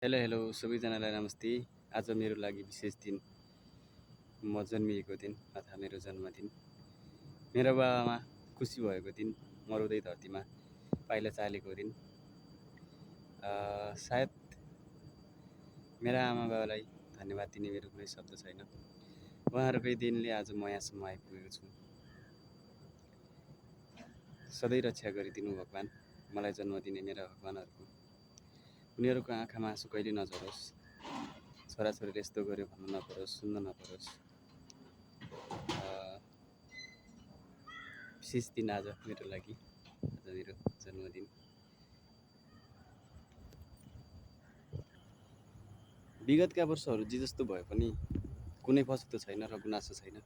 Hello hello सबैजनालाई नमस्ते। आज मेरो लागि विशेष दिन, म जन्मिएको दिन अथवा मेरो जन्मदिन, मेरो बाबामा खुसी भएको दिन, मरौदै धरतीमा पाइला चालेको दिन। सायद मेरा आमा बाबालाई धन्यवाद दिने मेरो कुनै शब्द छैन। उहाँहरूकै दिनले आज म यहाँसम्म आइपुगेको छु। सधैँ रक्षा गरिदिनु भगवान्, मलाई जन्म दिने मेरा भगवानहरूको। उनीहरूको आँखामा आँसु कहिले नझरोस्, छोराछोरीले यस्तो गर्यो भन्नु नपरोस्, सुन्न नपरोस्। विशेष दिन आज मेरो लागि, आज मेरो जन्मदिन। विगतका वर्षहरू जे जस्तो भए पनि कुनै पछुतो छैन र गुनासो छैन।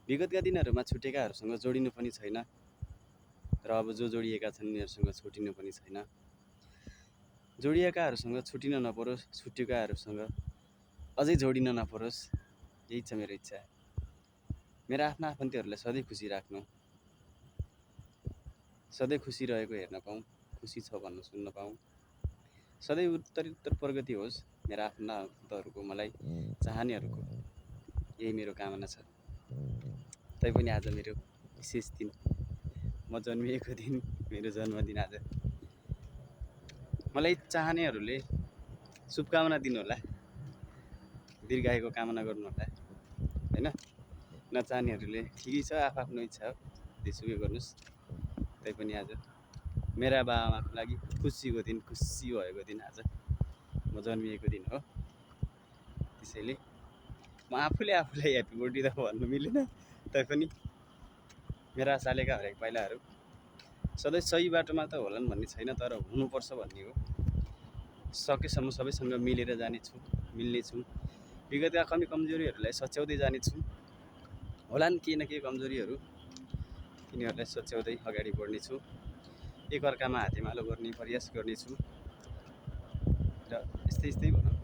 विगतका दिनहरूमा छुटेकाहरूसँग जोडिनु पनि छैन र अब जो जोडिएका छन् उनीहरूसँग छुटिनु पनि छैन। जोडिएकाहरूसँग छुटिन नपरोस्, छुटेकाहरूसँग अझै जोडिन नपरोस्, यही छ मेरो इच्छा। मेरा आफ्ना आफन्तहरूलाई सधैँ खुसी राख्नु, सधैँ खुसी रहेको हेर्न पाऊँ, खुसी छ भन्नु सुन्न पाऊँ, सधैँ उत्तरोत्तर प्रगति होस् मेरा आफ्ना आफन्तहरूको, मलाई चाहनेहरूको, यही मेरो कामना छ। तैपनि आज मेरो विशेष दिन, म जन्मिएको दिन, मेरो जन्मदिन आज। मलाई चाहनेहरूले शुभकामना दिनुहोला, दीर्घायुको कामना गर्नुहोला हैन। नचाहनेहरूले ठिकै छ, आफ्नो इच्छा हो, त्यसुकै गर्नुहोस्। तैपनि आज मेरा बाबाआमाको लागि खुसीको दिन, खुसी भएको दिन आज म जन्मिएको दिन हो। त्यसैले म आफूलाई ह्याप्पी बर्थडे त भन्नु मिलेन, तैपनि मेरा चालेका हरेक पाइलाहरू सधैँ सही बाटोमा त होलान् भन्ने छैन, तर हुनुपर्छ भन्ने हो। सकेसम्म सबैसँग मिलेर जानेछु, मिल्नेछु। विगतका कमी कमजोरीहरूलाई सच्याउँदै जानेछु। होलान् केही न केही कमजोरीहरू, तिनीहरूलाई सच्याउँदै अगाडि बढ्नेछु। एकअर्कामा हातेमालो गर्ने प्रयास गर्नेछु र यस्तै भनौँ।